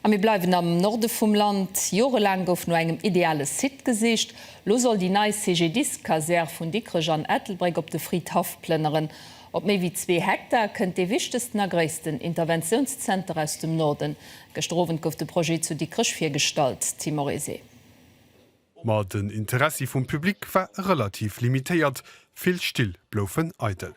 A mir bleiwen am Norde vum Land. Jorelaang gouf no engem ideale Site gesicht. Lo soll déi nei CGDIS-Kasär vun Dikrech an Ettelbréck op de Fridhaff plënneren. Op méi wéi zwee Hektar kënnt dee wichtegsten a gréissten Interventiounszenter aus dem Norden. Gëschter Owend gouf de Projet zu Dikrech virgestallt. Tim Morizet. Ma den Interessi vum Public war relativ limitéiert, vill Still bloufen eidel.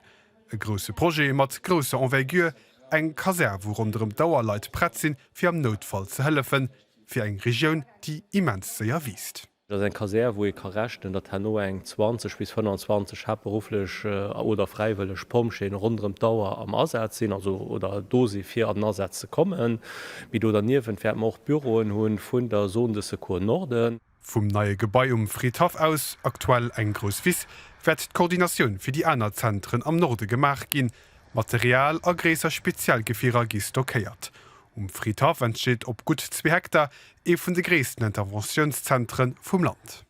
E grousse Projet mat grousser Envergure, eng Kasär wou ronderëm d'Auer Leit prett sinn fir am Noutfall ze hëllefen, fir eng Regioun déi immens séier wiisst. Dat ass eng Kasär wou ee ka rechnen, datt herno eng 20 bis 25 haaptberufflech oder fräiwëlleg Pompjeeën ronderëm d'Auer am Asaz sinn, also oder do si fir an den Asaz ze kommen. Mee do derniewent wäerte mer och Büroen hu vun der Zone de Secours Norden. Vum neie Gebai um Fridhaff aus, aktuell eng grouss Wiss, wäert d'Koordinatioun fir déi aner Zentren am Norde gemaach ginn. Material a gréisser Spezialgefierer gi stockéiert. Um Fridhaff entsteet op gutt zwee Hektar ee vun de gréissten Interventiounszentre vum Land.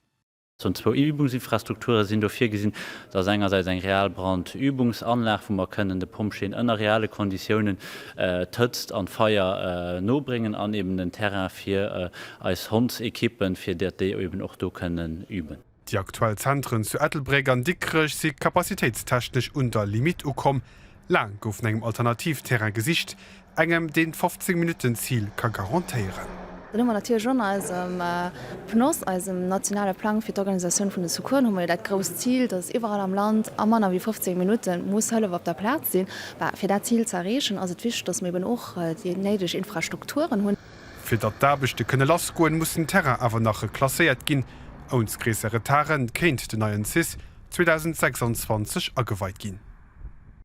Zwou Übungsinfrastrukture sinn do virgesinn. Dat ass engersäits eng Realbrandübungsanlag, wou mer kënnen de Pompjeeën ënner reale Konditiounen d'Hëtzt an d'Feier nobréngen an eben en Terrain fir eis Hondsekippen, fir datt déi eben och do kënnen üben. Déi aktuell Zentren zu Ettelbréck an Dikrech si kapazitéitstechnesch un der Limitt ukomm. Laang gouf no engem Alternativterrain gesicht, engem deen d' 15 Minutten Zil ka garantéieren. Dann hu mer natierlech och an eisem PNOS, eisem nationale Plang fir d'Organisatioun vun de Secoursen, hu mer jo dat grousst Zil, dass iwwerall am Land a manner wéi 15 Minutte muss Hëllef op der Plaz sinn. Bah, fir dat Zil ze erreechen, ass et wichteg, dass mer eben och déi néideg Infrastrukturen hunn. Fir datt d'Aarbechte kënne lassgoen, muss den Terrain awer nach reklasséiert ginn. Ouns gréisser Retarde kéint den neien cis 2026 ageweit ginn.